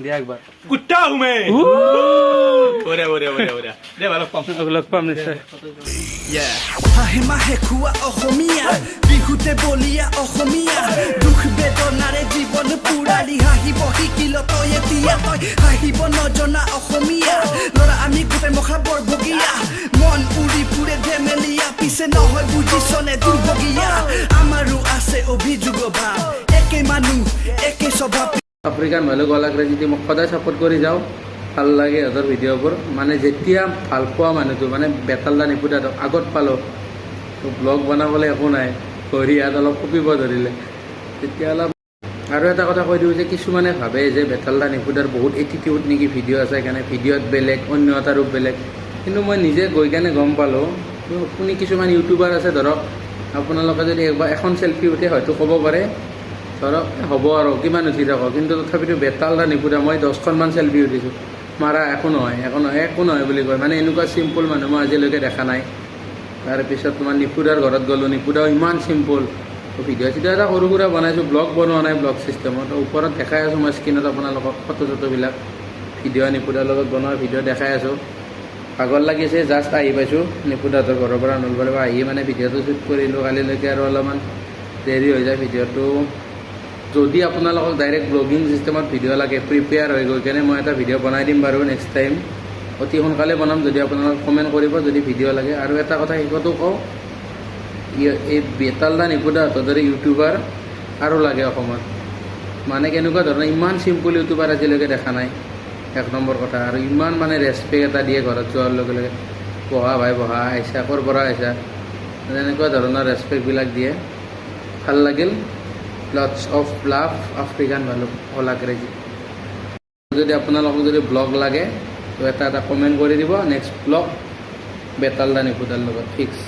দিয়া একবাৰ। कुत्ता हूँ मैं। বঢ়িয়া, বঢ়িয়া, বঢ়িয়া, বঢ়িয়া দে। ভালো পাম। লগ পাম নিশ্চয়। হাঁহে মাহে খোৱা অসমীয়া, বিহুতে বলিয়া অসমীয়া, দুখ বেদনাৰে জীৱন পুৰালি হাঁহিব শিকিল তই এতিয়া। তই হাঁহিব নজনা অসমীয়া ল'ৰা, আমি গোটেই মখা বৰভগীয়া। মন উৰি ফুৰে ধেমেলীয়া, পিছে নহয় বুজিছনে দুৰ্ভগীয়া। আমাৰো আছে অভিযোগ ভাৱ, একে মানুহ একে স্বভাৱ। আফ্ৰিকান ভালুক ৱালা যদি মোক সদায় ছাপোৰ্ট কৰি যাওঁ, ভাল লাগে সিহঁতৰ ভিডিঅ'বোৰ। মানে যেতিয়া ভাল পোৱা মানুহটো, মানে বেতাল দা, নিপুদাহঁতক আগত পালোঁ, ব্লগ বনাবলৈ একো নাই, ভৰি হাত অলপ কঁপিব ধৰিলে তেতিয়া অলপ। আৰু এটা কথা কৈ দিওঁ যে কিছুমানে ভাবে যে বেতাল দা, নিপুদাৰ বহুত এটিটিউড নেকি, ভিডিঅ' আছে সেইকাৰণে ভিডিঅ'ত বেলেগ, অন্য এটা ৰূপ বেলেগ। কিন্তু মই নিজে গৈ কেনে গম পালোঁ, আপুনি কিছুমান ইউটিউবাৰ আছে, ধৰক আপোনালোকে যদি একবাৰ এখন চেলফি উঠে হয়তো ক'ব পাৰে, ধৰক হ'ব আৰু কিমান উঠি থাক। কিন্তু তথাপিতো বেতাল দা, নিপুদা, মই 10খনমান চেলফি উঠিছোঁ, মাৰা একো নহয়, একো নহয়, একো নহয় বুলি কয়। মানে এনেকুৱা চিম্পুল মানুহ মই আজিলৈকে দেখা নাই। তাৰপিছত তোমাৰ নিপুদাৰ ঘৰত গ'লোঁ, নিপুদাও ইমান চিম্পুল। ভিডিঅ' চিডিঅ' এটা সৰু সুৰা বনাইছোঁ, ব্লগ বনোৱা নাই ব্লগ চিষ্টেমত। ওপৰত দেখাই আছোঁ মই স্ক্ৰীণত আপোনালোকক ফটো চটোবিলাক, ভিডিঅ' নিপুদাৰ লগত বনোৱা ভিডিঅ' দেখাই আছোঁ। ভাগৰ লাগিছে, জাষ্ট আহি পাইছোঁ নিপুদাহঁতৰ ঘৰৰ পৰা, নলবাৰীৰ পৰা আহি মানে ভিডিঅ'টো শ্বুট কৰিলোঁ। কালিলৈকে আৰু অলপমান দেৰি হৈ যায় ভিডিঅ'টো। যদি আপোনালোকক ডাইৰেক্ট ব্লগিং চিষ্টেমত ভিডিঅ' লাগে, প্ৰিপেয়াৰ হৈ গৈ কেনে মই এটা ভিডিঅ' বনাই দিম বাৰু নেক্সট টাইম। অতি সোনকালে বনাম যদি আপোনালোকে কমেণ্ট কৰিব যদি ভিডিঅ' লাগে। আৰু এটা কথা শেষতো কওঁ, এই বেতাল দা, নিপুদাহঁতৰ দৰে ইউটিউবাৰ আৰু লাগে অসমত। মানে কেনেকুৱা ধৰণৰ ইমান চিম্পুল ইউটিউবাৰ আজিলৈকে দেখা নাই, এক নম্বৰ কথা। আৰু ইমান মানে ৰেচপেক্ট এটা দিয়ে ঘৰত যোৱাৰ লগে লগে, "বহা ভাই, বহা, আহিছা, ক'ৰ পৰা আহিছা?" তেনেকুৱা ধৰণৰ ৰেচপেক্টবিলাক দিয়ে। ভাল লাগিল। লটছ অফ লাভ, আফ্ৰিকান ভালুক অলা ক্ৰেজি। যদি আপোনালোকক যদি ব্লগ লাগে, তো এটা এটা কমেণ্ট কৰি দিব। নেক্সট ব্লগ বেতাল দা, নিপুদাৰ লগত ফিক্স।